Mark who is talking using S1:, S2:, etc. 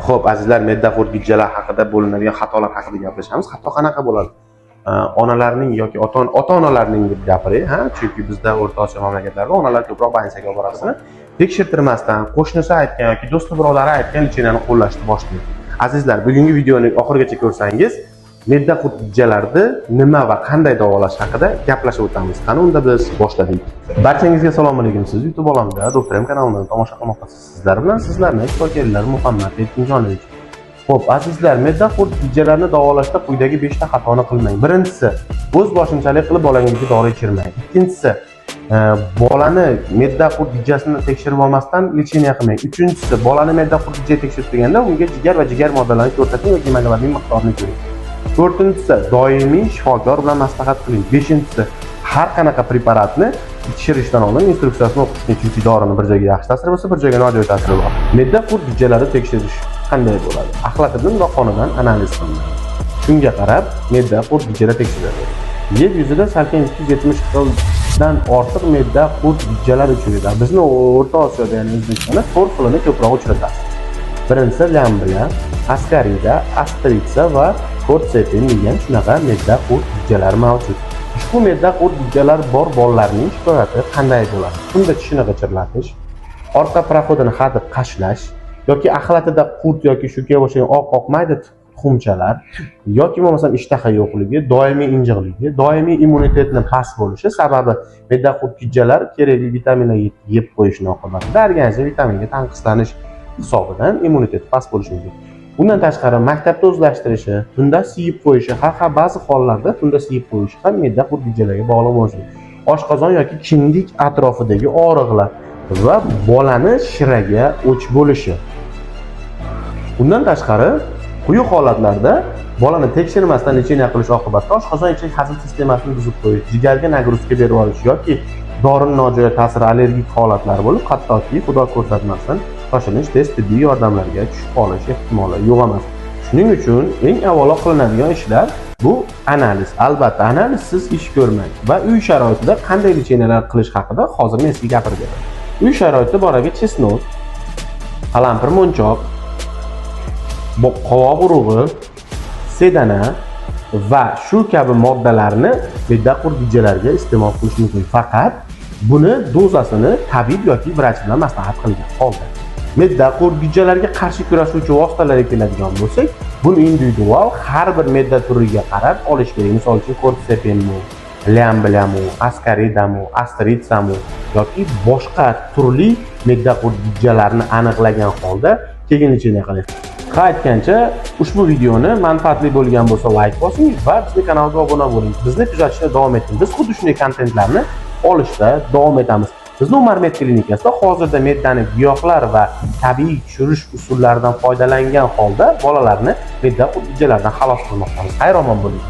S1: Xo'p, azizlar, me'da gijjalar haqida bo'linadigan xatolar haqida gaplashamiz. Xato qanaqa bo'ladi? Onalarning yoki ota-onalarning deb gapiray, ha? Chunki bizda O'rta Osiyo mamlakatlarida onalar ko'proq больница ga olib borasini tekshirtirmasdan, qo'shnisi aytgan yoki do'sti birodari aytgan лечение ni qo'llashni boshlaydi. Azizlar, bugungi videoni oxirigacha ko'rsangiz, me'da gijjalarni nima va qanday davolash haqida gaplashib o'tamiz. Qani unda biz boshladik. Barchangizga assalomu alaykum. Siz YouTube olamida Doktor M kanalidan tomosha qilmoqdasiz. Sizlar bilan sizlarni shifokorlar Muhammad Erkinjonovich. Xo'p, azizlar, me'da gijjalarni davolashda quyidagi 5 ta xatoni qilmang. Birinchisi, o'z boshimchalik qilib bolangizga dori ichirmang. Ikkinchisi, bolani me'da gijjasini tekshirib olmasdan лечение qilmang. Uchinchisi, bolani me'da gijja tekshirib turganda unga jigar va jigar moddalarini ko'rsating va gemoglobin miqdorini ko'ring. To'rtinchisi, doimiy shifokor bilan maslahat qiling. Beshinchisi, har qanaqa preparatni ichirishdan oldin instruksiyasini o'qish, chunki dorini bir joyga yaxshi ta'siri bo'lsa, bir joyga nojo'ya ta'siri bor. Me'da gijjalarni tekshirish qanday bo'ladi? Axlatidan va qonidan analiz qilinadi. Shunga qarab me'da gijjalar tekshiriladi. Yer yuzida salkam 270 xildan ortiq me'da gijjalar uchraydi. Bizni O'rta Osiyoda, ya'ni O'zbekistonda 4 xilini ko'proq uchratasiz. Birinchisi lamblia, askarida, ostritsa va kortsepin degan shunaqa me'da gijjalar mavjud. Ushbu me'da gijjalar bor bolalarning shikoyati qanday bo'ladi? Tunda tishini g'ichirlatish, orqa проход ini hadeb qashlash yoki axlatida qurt yoki shuga o'xshagan oq-oq mayda tuxumchalar yoki bo'lmasam ishtaha yo'qligi, doimiy injiqligi, doimiy immunitetni past bo'lishi sababi me'da gijjalar kerakli vitaminlar yeb qo'yishni oqibatida organizm vitaminga tanqislanish hisobidan immunitet past bo'lishi mumkin. Bundan tashqari maktabda o'zlashtirishi, tunda siyib qo'yishi, har ba'zi hollarda tunda siyib qo'yishi ham me'da gijjalarga bog'liq bo'lishi mumkin. Oshqozon yoki kindik atrofidagi og'riqlar va bolani shiraga o'ch bo'lishi. Bundan tashqari quyi holatlarda bolani tekshirmasdan лечение qilish oqibatida oshqozon ichak hazm sistemasini buzib qo'yish, jigarga нагрузка berib olish yoki dorini nojo'ya ta'siri, allergik holatlar bo'lib, hattoki Xudo ko'rsatmasin, shoshilinch tez tibbiy yordamlarga tushib qolish ehtimoli yo'q emas. Shuning uchun eng avvalo qilinadigan ishlar bu analiz. Albatta, analizsiz ish ko'rmang va uy sharoitida qanday лечения lar qilish haqida hozir men sizga gapirib beraman. Uy sharoitida bolaga чеснок, qalampir monchoq, qovoq urug'i, sedana va shu kabi moddalarni me'da gijjalarga iste'mol qilish mumkin. Faqat buni dozasini tabib yoki vrach bilan maslahat qilgan holda. Me'da gijjalarga qarshi kurashuvchi vositalarga keladigan bo'lsak, buni individual har bir me'da turiga qarab olish kerak. Misol uchun, kortsepinmi, lyambliami, askaridami, ostritsami yoki boshqa turli me'da gijjalarni aniqlagan holda keyin лечение qiling. Ha, aytgancha, ushbu videoni manfaatli bo'lgan bo'lsa, layk bosing va bizni kanalga obuna bo'ling. Bizni kuzatishda davom eting. Biz xuddi shunday kontentlarni olishda davom etamiz. Bizni Umar Med klinikasida hozirda me'dani giyohlar va tabiiy tushirish usullaridan foydalangan holda bolalarni me'da gijjalaridan xalos qilmoqdamiz. Xayr omon bo'ling.